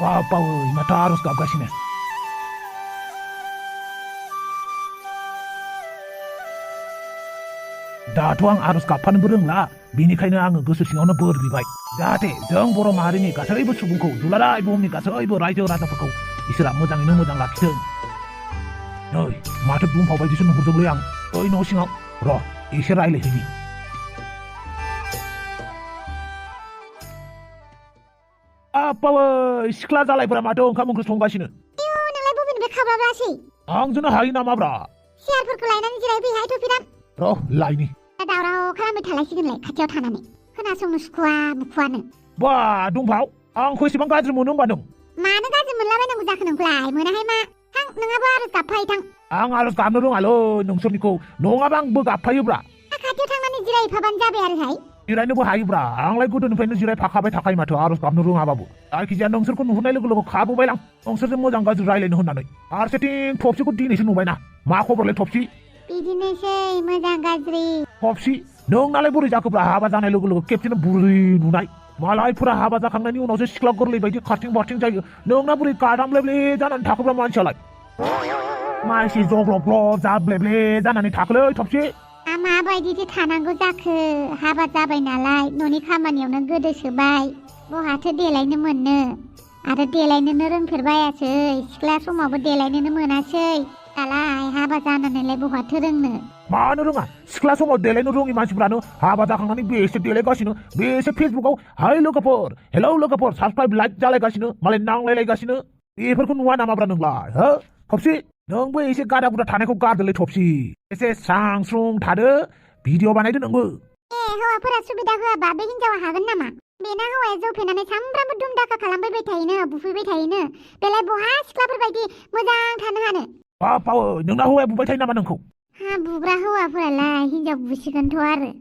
Bapaoi, mata harus गाबगासिनो दाथ' आं आरज गाबफानोबो रोंला बेनिखायनो आङो गोसो सिङावनो बोर बिबाय जाहाथे जों बर' माहारिनि गासैबो सुबुंखौ दुलाराय बुहुमनि गासैबो रायजो राजाफोरखौ इसोरा मोजाङैनो मोजां लाखिथों नै माथो दुमफाव बायदिसो नुहुरदोंलै आं ओइ न' सिङाव र' एसे रायलायहैनि बापाoi सिख्ला जालायफोरा माथो ओंखाम ओंख्रि संगासिनो नोंलाय बबेनिफ्राय खाब्राब्रासै आंजोंनो हायो नामाब्रा सियारफोरखौ लायनानै जिरायफैहाय थ'फिराम र' लायनि दावराव खालामबाय थालायसिगोनलाय खाथियाव थानानै खोनासंनो सुखुवा बुखुवानो बा दुमफाव आंखौ एसेबां गाज्रि मोनो होमबा नों मानो गाज्रि मोनलाबायनांगौ जाखो नोंखौलाय मोनाहाय मा थां नोंहाबो आरज गाबफाय थां आं आरज गाबनो रोङालै नोंसोरनिखौ नङाबा आंबो गाबफायोब्रा खाथियाव थांनानै जिरायफाबानो जाबाय आरोहाय जिरायनोबो हायोब्रा आंलाय गोदोनिफ्रायनो जिरायफाखाबाय थाखायो माथो आरज गाबनो रोङाबाबो जायखिजाया नोंसोरखौ नुहुरनाय लोगो लोगो खाबोबायलां नोंसोरजों मोजां गाज्रि रायलायनो होननानै फारसेथिं थफसिखौ दिनैसो नुबायना मा खबरलै थफसि बिदिनोसै मोजां गाज्रि थफसि नोंनालाय बोरै जाखोब्रा हाबा जानाय लोगो लोगो खेबसेनो बुरै नुनाय मालायफोरा हाबा जाखांनायनि उनावसो सिख्ला गोरलै बायदि खारथिं बारथिं जायो नोंना बोरै गादामलेब्ले जानानै थाखोब्रा मानसियालाय मानसि जग्लब जाब्लेब्ले जानानै थाखोलै थफसि माबायदिथो थानांगौ जाखो हाबा जाबाय नालाय न'नि खामानियावनो गोदोसोबाय बहाथो देलायनो मोननो आरो देलायनोनो रोंफेरबायासै सिख्ला समावबो देलायनोनो मोनासै दालाय हाबा जानानैलाय बहाथो रोंनो मानो रोङा सिख्ला समाव देलायनो रोङि मानसिफ्रानो हाबा जाखांनानै बेसे देलायगासिनो बेसे फेसबुकाव हाय लोगोफोर हेलौ लोगोफोर साबस्क्राइब लाइक जालायगासिनो मालाय नांलायलायगासिनो बेफोरखौ नुवा नामाब्रा नोंलाय हो थफसि नोंबो एसे गादा गुदा थानायखौ गारदोलै थफसि एसे स्रां स्रुं थादो भिडिअ बानायदो नोंबो हौवाफोरा सुबिदा होआबा बे हिनजावा हागोन नामा बेना हौवाया जौ फेनानै सामफ्रामबो दुम दाखा खालामबाय थायोनो बुफैबाय थायोनो बेलाय बहा सिख्लाफोरबायदि मोजां थानो हानो बापाoi नोंना हौवाया बुबाय थायो नामा नोंखौ बुग्रा हौवाफोरालाय हिनजाव बुसिगोनथ' आरो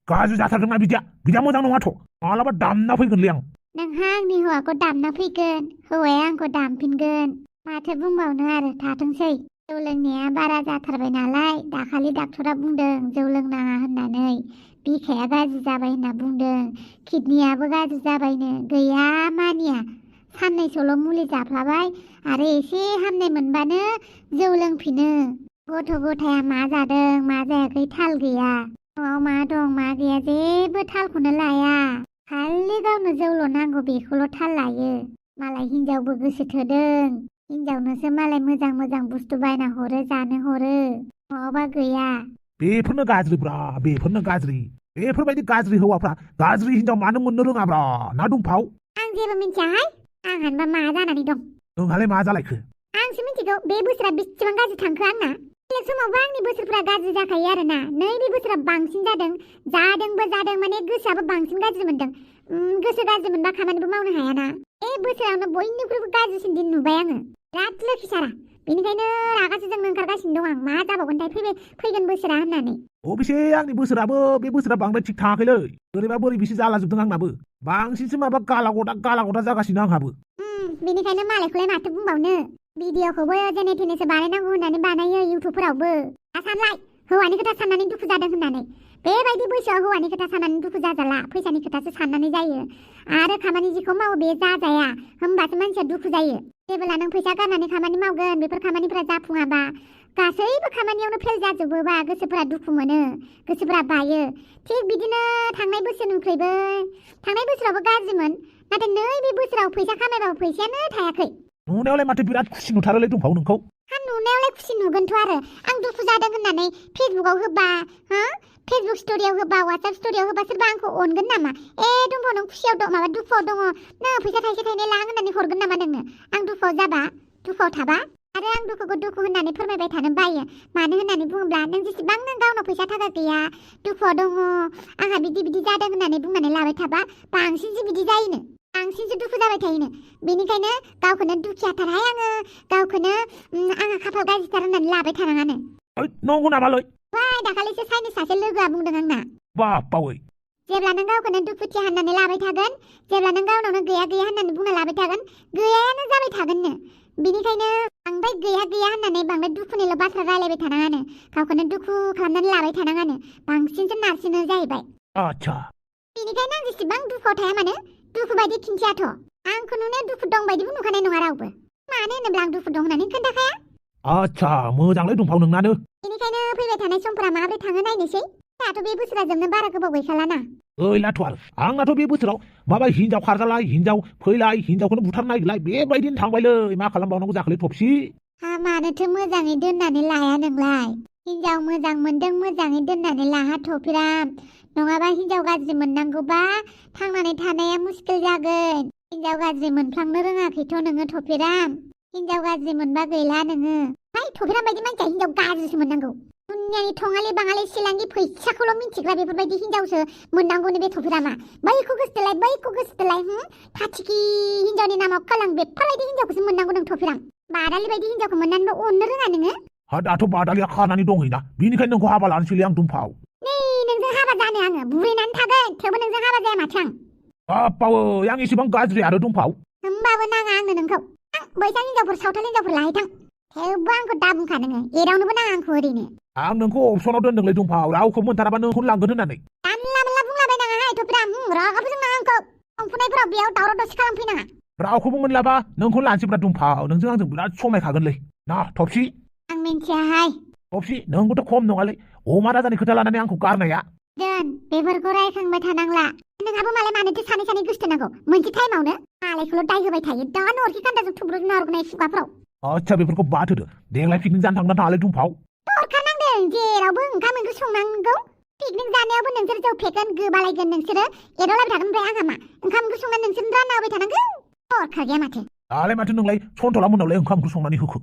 गाज्रि जाथारदोंना बिदिया मोजां नङाथ' मालाबा दामना फैगोनलै आं नोंहा आंनि हौवाखौ दामना फैगोन हौवाया आंखौ दामफिनगोन माथो बुंबावनो आरो थाथोंसै जौ लोंनाया बारा जाथारबाय नालाय दाखालि डाक्टरा बुंदों जौ लोंनाङा होननानै बिखाया गाज्रि जाबाय होनना बुंदों किडनियाबो गाज्रि जाबायनो गैया मानिया साननैसोल' मुलि जाफ्लाबाय आरो एसे हामनाय मोनबानो जौ लोंफिनो गथ' गथाया मा जादों मा जायाखै थाल गैया न'आव मा दं मा गैया जेबो थालखौनो लाया खालि गावनो जौल' नांगौ बेखौल' थाल लायो मालाय हिनजावबो गोसो थोदों हिनजावनोसो मालाय मोजां मोजां बुस्थु बायना हरो जानो हरो नङाबा गैया बेफोरनो गाज्रिब्रा बेफोरनो गाज्रि बेफोरबायदि गाज्रि हौवाफ्रा गाज्रि हिनजाव मानो मोननो रोङाब्रा ना दुमफाव आं जेबो मिन्थियाहाय आंहानोबा मा जानानै दं नोंहालाय मा जालायखो आंसो मिथिगौ बे बोसोरा बेसेबां गाज्रि थांखो आंना बेलेग समावबो आंनि बोसोरफोरा गाज्रि जाखायो आरोना नैबे बोसोरा बांसिन जादों माने गोसोआबो बांसिन गाज्रि मोनदों गोसो गाज्रि मोनबा खामानिबो मावनो हायाना बे बोसोरावनो बयनिख्रुइबो गाज्रिसिन दिन नुबाय आङो बिराद लोखिसारा बेनिखायनो रागासो जोंनो ओंखारगासिनो दं आं मा जाबावगोनथाय फैगोन बोसोरा होननानै अबेसे आंनि बोसोराबो बे बोसोरा बांद्राय थिग थाङाखैलै बोरैबा बोरैबिसो जालाजोबदों आंनाबो बांसिनसो माबा गाला गदा जागासिनो आंहाबो बेनिखायनो मालायखौलाय माथो बुंबावनो भिडिअखौबो जेने थेनेसो बानायनांगौ होननानै बानायो इउटुबफोरावबो सानलाय हौवानि खोथा साननानै दुखु जादों होननानै बेबायदि बैसोआव हौवानि खोथा साननानै दुखु जाजाला फैसानि खोथासो साननानै जायो आरो खामानि जिखौ मावो बे जाजाया होमबासो मानसिया दुखु जायो जेब्ला नों फैसा गारनानै खामानि मावगोन बेफोर खामानिफोरा जाफुङाबा गासैबो खामानियावनो फेल जाजोबोबा गोसोफोरा दुखु मोनो गोसोफोरा बायो थिग बिदिनो थांनाय बोसोरावबो गाज्रिमोन नाथाय नैबे बोसोराव फैसा खामायबाबो फैसायानो थायाखै नुनायावलाय माथो बिराद खुसि नुथारोलै दुमफाव नोंखौ नुनायावलाय खुसि नुगोनथ' आरो आं दुखु जादों होननानै फेसबुकाव होबा फेसबुक स्ट'रियाव होबा वाट्सएप स्ट'रियाव होबा सोरबा आंखौ अनगोन नामा दुमफाव नों खुसियाव दं माबा दुखुआव दङ नों फैसा थाइसे थाइनै लां होननानै हरगोन नामा नोंनो आं दुखुआव थाबा आरो आं दुखुखौ दुखु होननानै फोरमायबाय थानो बायो मानो होननानै बुङोब्ला नों जेसेबां नों गावनाव फैसा थाखा गैया दुखुआव दङ आंहा बिदि जादों होननानै बुंनानै लाबाय थाबा बांसिनसो बिदि जायोनो बांसिनसो दुखु जाबाय थायोनो बेनिखायनो गावखौनो दुखियाथारहाय आङो गावखौनो आंहा खाफाल गाज्रिथार होननानै लाबाय थानाङानो नंगौ नामालै दाखालिसो चाइनिस सासे लोगोआ बुंदों आंना बापाoi जेब्ला नों गावखौनो दुखुथिया होननानै लाबाय थागोन जेब्ला नों गावनावनो गैया होननानै बुंना लाबाय थागोन गैयायानो जाबाय थागोननो बेनिखायनो बांद्राय गैया होननानै बांद्राय दुखुनिल' बाथ्रा रायलायबाय थानाङानो गावखौनो दुखु खालामनानै लाबाय थानाङानो बांसिनसो नारसिनो जाहैबाय आच्छा बेनिखायनो आं जेसेबां दुखुआव थाया मानो दुखु बायदि खिन्थियाथ' आंखौ नुनाया दुखु दं बायदिबो नुखानाय नङा रावबो मानो होनोब्ला आं दुखु दं होननानै खोन्थाखाया आच्छा मोजांलै दुमफाव नोंनानो बेनिखायनो फैबाय थानाय समफोरा माबोरै थाङो नायनोसै दाथ' बे बोसोरा जोबनो बारा गोबाव गैखालाना ओइ लाथुवाल आंनाथ' बे बोसोराव माबा हिनजाव खारजालाय हिनजाव फैलाय हिनजावखौनो बुथारनायलाय बेबायदिनो थांबायलै मा खालामबावनांगौ जाखोलै थफसि मानोथो मोजाङै दोननानै लाया नोंलाय हिनजाव मोजां मोनदों मोजाङै दोननानै लाहा थफिराम नङाबा हिनजाव गाज्रि मोननांगौबा थांनानै थानाया मुस्किल जागोन हिनजाव गाज्रि मोनफ्लांनो रोङाखैथ' नोङो थफिराम हिनजाव गाज्रि मोनबा गैला नोङो हाय थफिराम बायदि मानसिया हिनजाव गाज्रिसो मोननांगौ दुनियानि थङालि बाङालि सिलांनि फैसाखौल' मिन्थिग्रा बेफोरबायदि हिनजावसो मोननांगौनि बे थफिरामा बैखौ गोसोथोलाय फाथिखि हिनजावनि नामाव कालां बेफोरबायदि हिनजावखौसो मोननांगौ नों थफिराम बादालि बायदि हिनजावखौ मोननानैबो अननो रोङा नोङो दाथ' बादालिया खानानै दंहैना बेनिखायनो नोंखौ हाबा लानोसैलै आं दुमफाव नै नोंजों हाबा जानो आङो बुरैनानै थागोन थेवबो नोंजों हाबा जाया माथो आं बापावै आं एसेबां गाज्रि आरो दुमफाव होमबाबो नाङा आंनो नोंखौ बैसां हिनजावफोर सावथाल हिनजावफोर लाहैथां थेवबो आंखौ दा बुंखा नोङो एदावनोबो नाङा आंखौ ओरैनो आं नोंखौ अपसनाव दोनदोंलै दुमफाव रावखौ मोनथाराबा नोंखौनो लांगोन होननानै जानला मोनला बुंलाबायनाङाहाय थफिराम रागाबो जोंनाङा आंखौ संफुनायफोराव बेयाव दावराव दावसि खालामफैनाङा रावखौबो मोनलाबा नोंखौनो लानोसैब्रा दुमफाव नोंजों आंजों बिराद समायखागोनलै ना थफसि आं मिन्थियाहाय थफसि नोंबोथ' खम नङालै अमा राजानि खोथा लानानै आंखौ गारनाया दोन बेफोरखौ रायखांबाय थानांला नोंहाबो मालाय मानोथो सानै गोसथोनांगौ मोनसे टाइमावनो मालायखौल' दाय होबाय थायो दानो अरखि खान्दाजों थुब्रुजों हरगोनाय खुगाफ्राव आच्छा बेफोरखौ बाद होदो देग्लाय पिकनिक जानो थांना थाङालै दुमफाव हरखानांदों जेरावबो ओंखाम ओंख्रि संनांगौ पिकनिक जानायावबो नोंसोर जौ फेगोन गोबालायगोन नोंसोरो एदावलायबाय थागोन ओमफ्राय आंहा मा ओंखाम ओंख्रि संनानै नोंसोर रानना होबाय थानांगौ हरखा गैया माथो दालाय माथो नोंलाय सन्थला मोनावलाय ओंखाम ओंख्रि संनानै होखो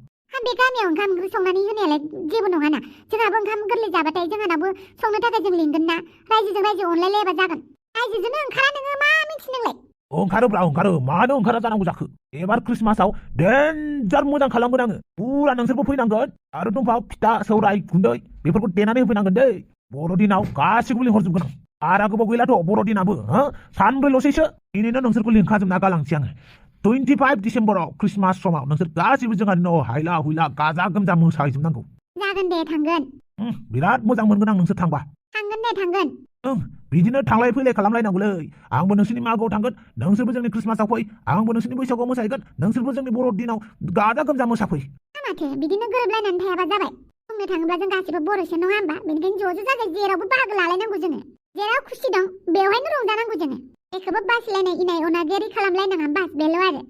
बे गामियाव ओंखाम ओंख्रि संनानै होनायालाय जेबो नङाना जोंहाबो ओंखाम गोरलै जाबाथाय जोंहानाबो संनो थाखाय जों लिंगोन ना रायजोजों रायजो अनलायलायबा जागोन रायजोजोंनो ओंखारा नोङो मा मिन्थि नोंलाय ओंखारो मानो ओंखारा जानांगौ जाखो एबार क्रिसमासाव देन्जार मोजां खालामगोन आङो पुरा नोंसोरबो फैनांगोन आरो दुमफाव फिथा सौराय गुन्दै बेफोरखौ देनानै होफैनांगोन दै बर'दिनाव गासिखौबो लिंहरजोबगोन आं बारा गोबाव गैलाथ' बर'दिनाबो सानब्रैल'सैसो दिनैनो नोंसोरखौ लिंखाजोबना गालांसै आङो 25 डिसेम्बराव क्रिसमास समाव नोंसोर गासिबो जोंहानि न'आव हायला हुइला गाजा गोमजा मोसाहैजोबनांगौ जागोन दे थांगोन बिराद मोजां मोनगोन आं नोंसोर थांबा थांगोन बिदिनो थांलाय फैलाय खालामलायनांगौलै आंबो नोंसोरनि मागोआव थांगोन नोंसोरबो जोंनि क्रिसमासाव फै आंबो नोंसोरनि बैसागुआव मोसाहैगोन नोंसोरबो जोंनि बर'दिनाव गाजा गोमजा मोसाफै माथो बिदिनो गोरोबलायनानै थायाबा जाबाय बुंनो थाङोब्ला जों गासिबो बर'सो नङा होमबा बेनिखायनो ज' जाजाय जेरावबो बाहागो लालायनांगौ जोङो जेराव खुसि दं बेवहायनो रंजानांगौ जोङो बेखौबो बासिलायनाय इनाय अनागारि खालामलायनाङा बास बेल' आरो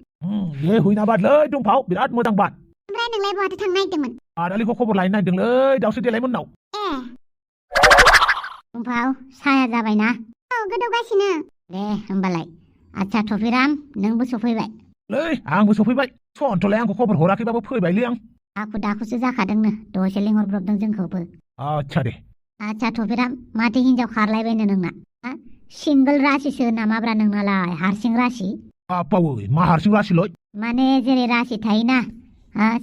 ये हुइना बादलै दुमफाव बिराद मोजां बाद ओमफ्राय नोंलाय बहाथो थांनो नागिरदोंमोन आदालिखौ खबर लायनो नागिरदोंलै दावसो देलायमोननाव दुमफाव साया जाबायना गोदौगासिनो दे होमबालाय आच्छा थफिराम नोंबो सफैबाय लै आंबो सफैबाय सन्थलाय आंखौ खबर हराखैबाबो फैबायलै आं हाखु दाखुसो जाखादोंनो दसे लिंहरब्रबदों जोंखौबो आच्छा दे आच्छा थफिराम माथो हिनजाव खारलायबायनो नोंना सिंगोल राशिसो नामाब्रा नोंनालाय हारसिं राशि बापावै मा हारसिं राशिलै माने जेरै राशि थायोना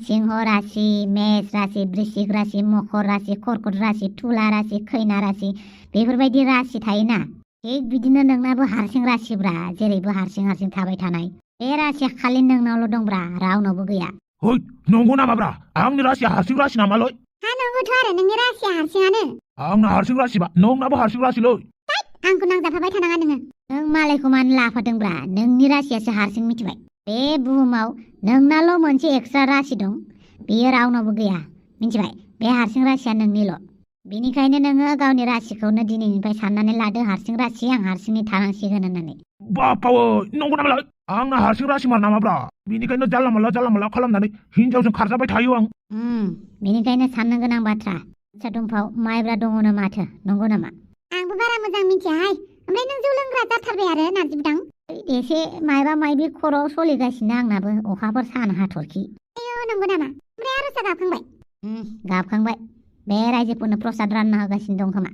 सिंह राशि मेष राशि वृश्चिक राशि मकर राशि कर्कट राशि तुला राशि खैना राशि बेफोरबायदि राशि थायोना थिग बिदिनो नोंनाबो हारसिं राशिब्रा जेरैबो हारसिं थाबाय थानाय बे राशिया खालि नोंनावल' दंब्रा रावनावबो गैया है नंगौ नामाब्रा आंनि राशिया हारसिं राशि नामालै नंगौथ' आरो नोंनि राशिया हारसिङानो आंना हारसिं राशिबा नोंनाबो हारसिं राशिलै आंखौ नांजाफाबाय थानाङा नोङो नों मालायखौ मानो लाफादोंब्रा नोंनि राशियासो हारसिं मिथिबाय बे बुहुमाव नोंनाल' मोनसे एक्सट्रा राशि दं बेयो रावनावबो गैया मिथिबाय बे हारसिं राशिया नोंनिल' बेनिखायनो नोङो गावनि राशिखौनो दिनैनिफ्राय साननानै लादो हारसिं राशि आं हारसिङै थानांसिगोन होननानै बापावै नंगौ नामालाय आंना हारसिं राशिमार नामाब्रा बेनिखायनो जानला मोनला खालामनानै हिनजावजों खारजाबाय थायो आं बेनिखायनो साननो गोनां बाथ्रा आच्छा दुमफाव माइब्रा दङनो माथो नंगौ नामा आंबो बारा मोजां मिथियाहाय ओमफ्राय नों जौ लोंग्रा जाथारबाय आरो नारजि बुदां एसे मायबा मायबि खर'आव सोलिगासिनो आंनाबो अखाफोर सान हाथरखि आयौ नंगौ नामा ओमफ्राय आर'जआ गाबखांबाय गाबखांबाय बे रायजोफोरनो प्रसाद रानना होगासिनो दं खोमा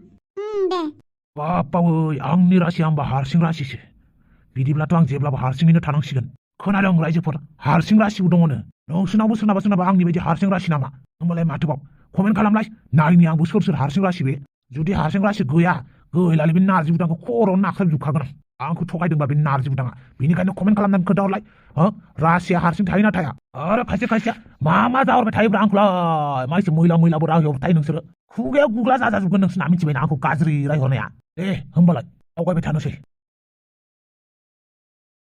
दे बापावै आंनि राशिया होमबा हारसिं राशिसो बिदिब्लाथ' आं जेब्लाबो हारसिङैनो थानांसिगोन खोनादों रायजोफोर हारसिं राशिबो दङनो नोंसोरनावबो सोरनाबा आंनि बायदि हारसिं राशि नामा होमबालाय माथोबाव कमेन्ट खालामलाय नायनि आंबो सोर हारसिं राशि बे जुदि हारसिं राशि गैयालाय बे नारजि बुदांखौ खर'आव नाख्रेबजोबखागोन आंखौ थगायदोंबा बे नारजि बुदाङा बेनिखायनो कमेन्ट खालामनानै खोन्थाहरलाय राशिया हारसिं थायोना थाया आरो खायसेया मा जाहरबाय थायोब्रा आंखौलाय मा एसे मैलाबो रायहरबाय थायो नोंसोरो खुगायाव गुग्ला जाजोबगोन नोंसोरना मिथिबायना आंखौ गाज्रि रायहरनाया दे होमबालाय आवगायबाय थानोसै